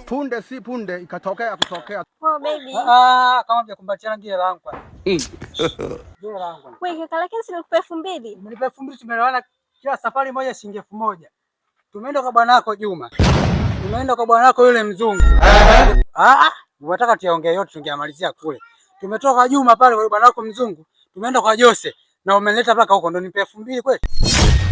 Punde si punde ikatokea kutokea. Oh baby. Ah, kama vya kumbatiana ngine langu kwanza. Ngine langu kwanza. Wewe kaka, lakini si nilikupa 2000. Umenipa 2000, tumeelewana kila safari moja shilingi 1000. Tumeenda kwa bwana wako Juma. Tumeenda kwa bwana wako yule mzungu. Ah, unataka tuyaongee yote tungeamalizia kule. Tumetoka Juma pale kwa bwana wako mzungu, tumeenda kwa Jose na umeleta mpaka huko ndo nipe 2000 kweli?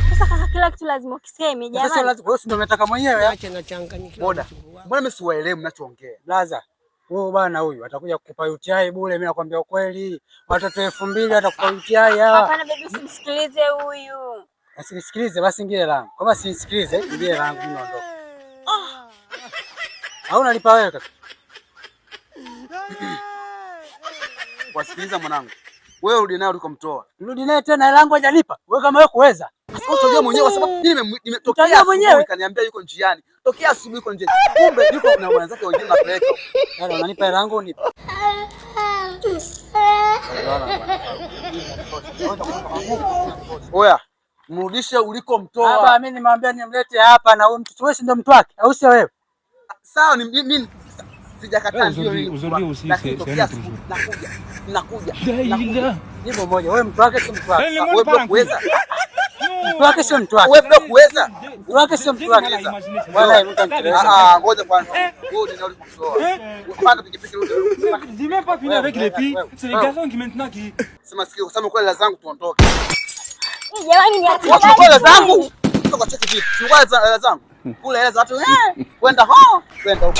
Sasa kaka, kila kitu lazima ukiseme Sasa jamani. lazima wewe, si ndio umetaka mwenyewe? Acha nachanganyikiwa. Boda, mbona mimi siwaelewi mnachoongea? Blaza, huyu bwana huyu atakuja kukupa UTI bure, mimi nakwambia ukweli. Watoto 2000 atakupa UTI hawa. Hapana baby, usimsikilize huyu. Asinisikilize basi ngine langu. Kama sinisikilize, ngine langu mimi naondoka. Au unalipa wewe kaka? Wasikiliza mwanangu. Wewe rudi naye ulikomtoa. Rudi naye tena, hela yangu hajanipa. Wewe kama wewe kuweza. Sasa utajua mwenyewe kwa sababu mimi nimetokea Utajua asubuhi mwenyewe. kaniambia yuko njiani. Tokea asubuhi yuko njiani. Kumbe yuko na wenzake wengine napeleka. Yaani unanipa hela yangu unipe. Oya, mrudishe ulikomtoa. Baba, mimi nimwambia nimlete hapa na huyu mtoto, wewe si ndio mtu wake au sio wewe? Sawa, ni mimi sijakataa ndio Aujourd'hui, nini. aujourd'hui aussi, Lakini c'est tokea un autre asubuhi jour. nakuja. Nakuja. Nakuja. Jibu moja, wewe mtu wake si mtu wake? Eh, le Wewe monde bila part en couille. kuweza. Mtu wake sio mtu wake? Wewe bila kuweza. Mtu wake sio mtu wake? J'ai du mal à imaginer ça. Wala mtu anichelewesha. Ah, ngoja kwanza. Wewe ndio ulikomtoa. Panda pikipiki rudi. J'ai même pas fini avec les filles. C'est les garçons qui maintenant qui. Sema sikio, sema kwa hela zangu tuondoke. Eh, jamani niache. Watu kwa hela zangu. Kwa cheki vipi? Chukua hela zangu. Kula hela za watu eh, kwenda ho, kwenda huko.